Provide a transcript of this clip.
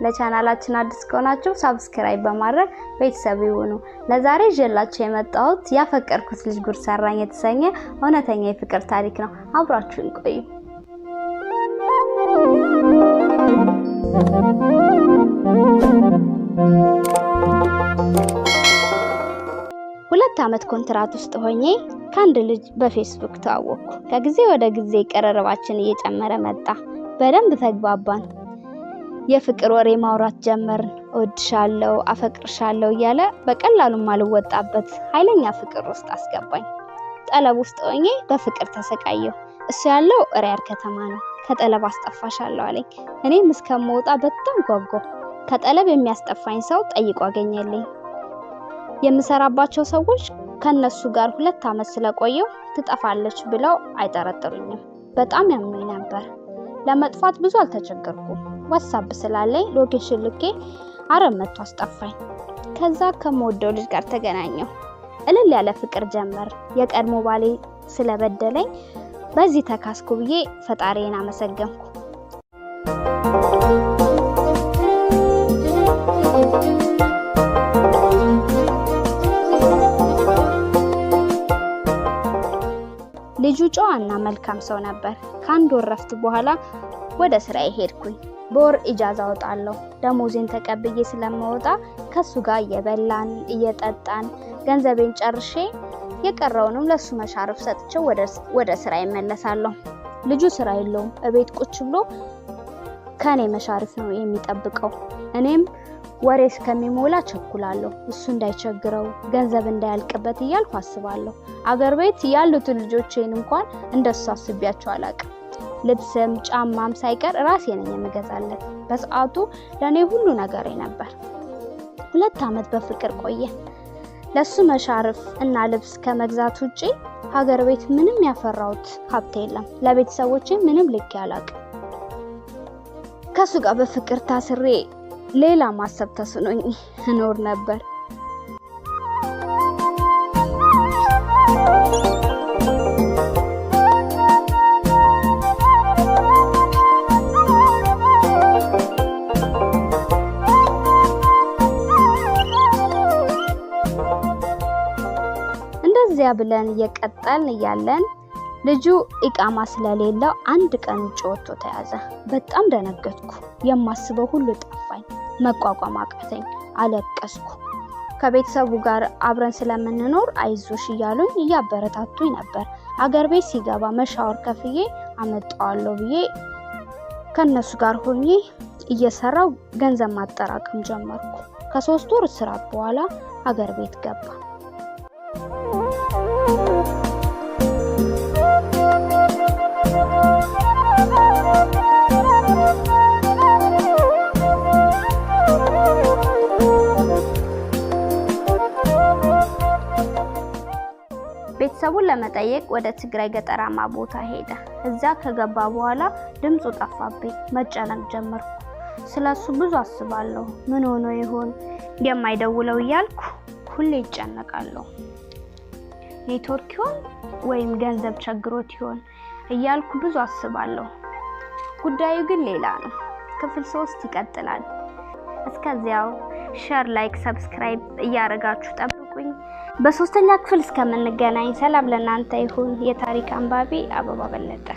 ለቻናላችን አዲስ ከሆናችሁ subscribe በማድረግ ቤተሰብ ይሁኑ። ለዛሬ ይዤላችሁ የመጣሁት ያፈቀርኩት ልጅ ጉድ ሰራኝ የተሰኘ እውነተኛ የፍቅር ታሪክ ነው። አብራችሁን ቆዩ። ሁለት ዓመት ኮንትራት ውስጥ ሆኜ ከአንድ ልጅ በፌስቡክ ተዋወቅኩ። ከጊዜ ወደ ጊዜ ቅርርባችን እየጨመረ መጣ። በደንብ ተግባባን። የፍቅር ወሬ ማውራት ጀመርን። እወድሻለሁ፣ አፈቅርሻለሁ እያለ በቀላሉ ማልወጣበት ኃይለኛ ፍቅር ውስጥ አስገባኝ። ጠለብ ውስጥ ሆኜ በፍቅር ተሰቃየሁ። እሱ ያለው ሪያድ ከተማ ነው። ከጠለብ አስጠፋሻለሁ አለኝ። እኔም እስከምወጣ በጣም ጓጓሁ። ከጠለብ የሚያስጠፋኝ ሰው ጠይቆ አገኘልኝ። የምሰራባቸው ሰዎች ከነሱ ጋር 2 ዓመት ስለቆየው ትጠፋለች ብለው አይጠረጥሩኝም። በጣም ያምኑኝ ነበር። ለመጥፋት ብዙ አልተቸገርኩም። ዋትስአፕ ስላለኝ location ልኬ አረብ መጥቶ አስጠፋኝ። ከዛ ከምወደው ልጅ ጋር ተገናኘሁ። እልል ያለ ፍቅር ጀመር። የቀድሞ ባሌ ስለበደለኝ በዚህ ተካስኩ ብዬ ፈጣሪዬን አመሰገንኩ። ልጁ ጨዋና መልካም ሰው ነበር። ከአንድ ወር ረፍት በኋላ ወደ ስራዬ ሄድኩኝ። በወር ኢጃዛ እወጣለሁ። ደሞዜን ተቀብዬ ስለምወጣ ከሱ ጋር እየበላን እየጠጣን ገንዘቤን ጨርሼ የቀረውንም ለሱ መሻረፍ ሰጥቼው ወደ ስራ እመለሳለሁ። ልጁ ስራ የለውም። እቤት ቁጭ ብሎ ከኔ መሻረፍ ነው የሚጠብቀው። እኔም ወሬ እስከሚሞላ ቸኩላለሁ። እሱ እንዳይቸግረው ገንዘብ እንዳያልቅበት እያልኩ አስባለሁ። አገር ቤት ያሉትን ልጆቼን እንኳን እንደሱ አስቤያቸው አላውቅም። ልብስም ጫማም ሳይቀር ራሴ ነኝ የምገዛለት። በሰዓቱ ለኔ ሁሉ ነገሬ ነበር። 2 ዓመት በፍቅር ቆየ። ለሱ መሻርፍ እና ልብስ ከመግዛት ውጪ ሀገር ቤት ምንም ያፈራሁት ሀብት የለም። ለቤተሰቦቼ ምንም ልኬ አላውቅም። ከሱ ጋር በፍቅር ታስሬ ሌላ ማሰብ ተስኖኝ እኖር ነበር። እንደዚያ ብለን እየቀጠልን እያለን ልጁ ኢቃማ ስለሌለው አንድ ቀን ውጭ ወጥቶ ተያዘ። በጣም ደነገጥኩ። የማስበው ሁሉ ጠፋኝ። መቋቋም አቃተኝ። አለቀስኩ። ከቤተሰቡ ጋር አብረን ስለምንኖር አይዞሽ እያሉኝ እያበረታቱኝ ነበር። አገር ቤት ሲገባ መሻወር ከፍዬ አመጣዋለሁ ብዬ ከነሱ ጋር ሆኜ እየሰራው ገንዘብ ማጠራቀም ጀመርኩ። ከ3 ወር እስራት በኋላ አገር ቤት ገባ። ቤተሰቡን ለመጠየቅ ወደ ትግራይ ገጠራማ ቦታ ሄደ። እዛ ከገባ በኋላ ድምፁ ጠፋብኝ። መጨነቅ ጀመርኩ። ስለሱ ብዙ አስባለሁ። ምን ሆኖ ይሆን የማይደውለው እያልኩ ሁሌ እጨነቃለሁ። ኔትወርክ ይሆን ወይም ገንዘብ ቸግሮት ይሆን እያልኩ ብዙ አስባለሁ። ጉዳዩ ግን ሌላ ነው። ክፍል 3 ይቀጥላል። እስከዚያው share፣ like፣ subscribe እያደረጋችሁ ጠብቁኝ። በ3ኛ ክፍል እስከምንገናኝ ሰላም ለእናንተ ይሁን። የታሪክ አንባቢ አበባ በለጠ።